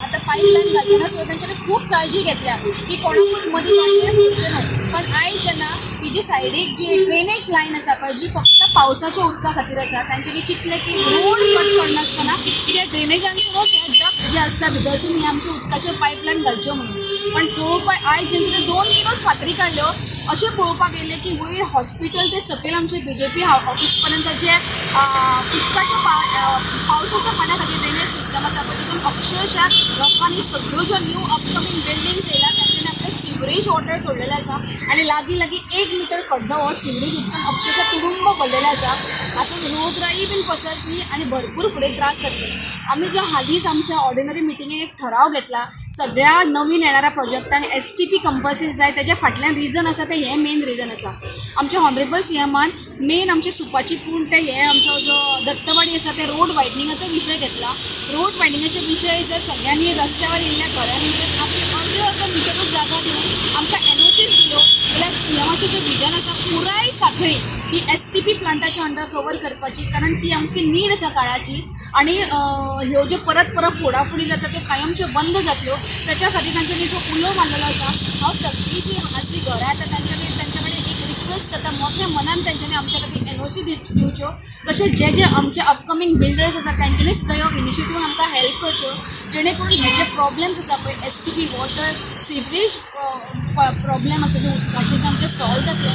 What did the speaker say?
आतां पायपलायन घालतना सुद्दां तेंच्यांनी खूब काळजी घेतल्या की कोणाकूच मदीं वाटेर फुटचें न्हू. पण आयज जेन्ना ही जी सायडीक जी ड्रेनेज लायन आसा पळय, जी फक्त पावसाच्या उदका खातीर आसा, तांच्यांनी चिंतलें की रोड कट करनासतना त्या ड्रेनेजांतूनच हे डक्ट जे आसता भितरसून ही आमच्या उदकाच्यो पायपलायन घालच्यो म्हणून. पण पळोवपाक आयज जेंच्यांनी 2-3च फातरी काडल्यो, अशें पळोवपाक गेलें की वयर हॉस्पिटल ते सकयल आमचे बीजेपी ऑफिस पर्यंत जे उदकाच्या पावसाच्या पाण्या खातीर ड्रेनेज सिस्टम आसा पळय, तितून अक्षरशः लोकांनी सगळ्यो ज्यो न्यू अपकमींग बिल्डिंग्स येयला तांच्यांनी आपलें सिवरेज वॉटर सोडलेलें आसा आनी लागीं लागीं 1 मिटर खड्डो हो सिवरेज उदकान अक्षरशः तुडुंब भरलेलो आसा. हातूंत रोगराई बीन पसरतली आनी भरपूर फुडें त्रास जातले. आमी जो हालींच आमच्या ऑर्डिनरी मिटिंगेक एक ठराव घेतला, सगळ्या नवीन येणाऱ्या प्रोजेक्टांक एसटीपी कंपल्सरी जाय, तेज्या फाटल्यान रिजन आसा तें हें मेन रिजन आसा. आमच्या ऑनरेबल सीएमान मेन आमचे सुपाची पूण ते हे आमचो जो दत्तवाडी आसा ते रोड वायडनिंगाचो विशय घेतला. रोड वायडनिंगाचो विशय जर सगळ्यांनी रस्त्यावर येयल्ल्या घरांनी जर आपली अर्दे अर्द मिटरूच जागा दिवन आमकां एनओसीस दिल्यो जाल्यार सीएमाचें जें विजन आसा पुराय सांखळी ही एसटीपी प्लांटाच्या अंडर कवर करपाची, कारण ती आमची नीड आसा काळाची आनी ह्यो ज्यो परत परत फोडाफोडी जाता त्यो कायमच्यो बंद जातल्यो. त्याच्या खातीर तांच्यांनी जो उलो मारलेलो आसा, हांव सगळीं जीं हांगासलीं घरां आसा तांच्या कडेन एक रिक्वेस्ट करता, मोठ्या मनान तांच्यांनी आमच्या खातीर एनओसी दिवच्यो. तशेंच जे जे आमचे अपकमींग बिल्डर्स आसा तांच्यांनी सुद्दां ह्यो इनिशिएटीव आमकां हेल्प करच्यो, जेणे करून हे जे प्रॉब्लेम्स आसा पळय, एसटीपी वॉटर सिवरेज प्रॉब्लेम आसा जे उदकाचे, ते आमचे सॉल्व जातले.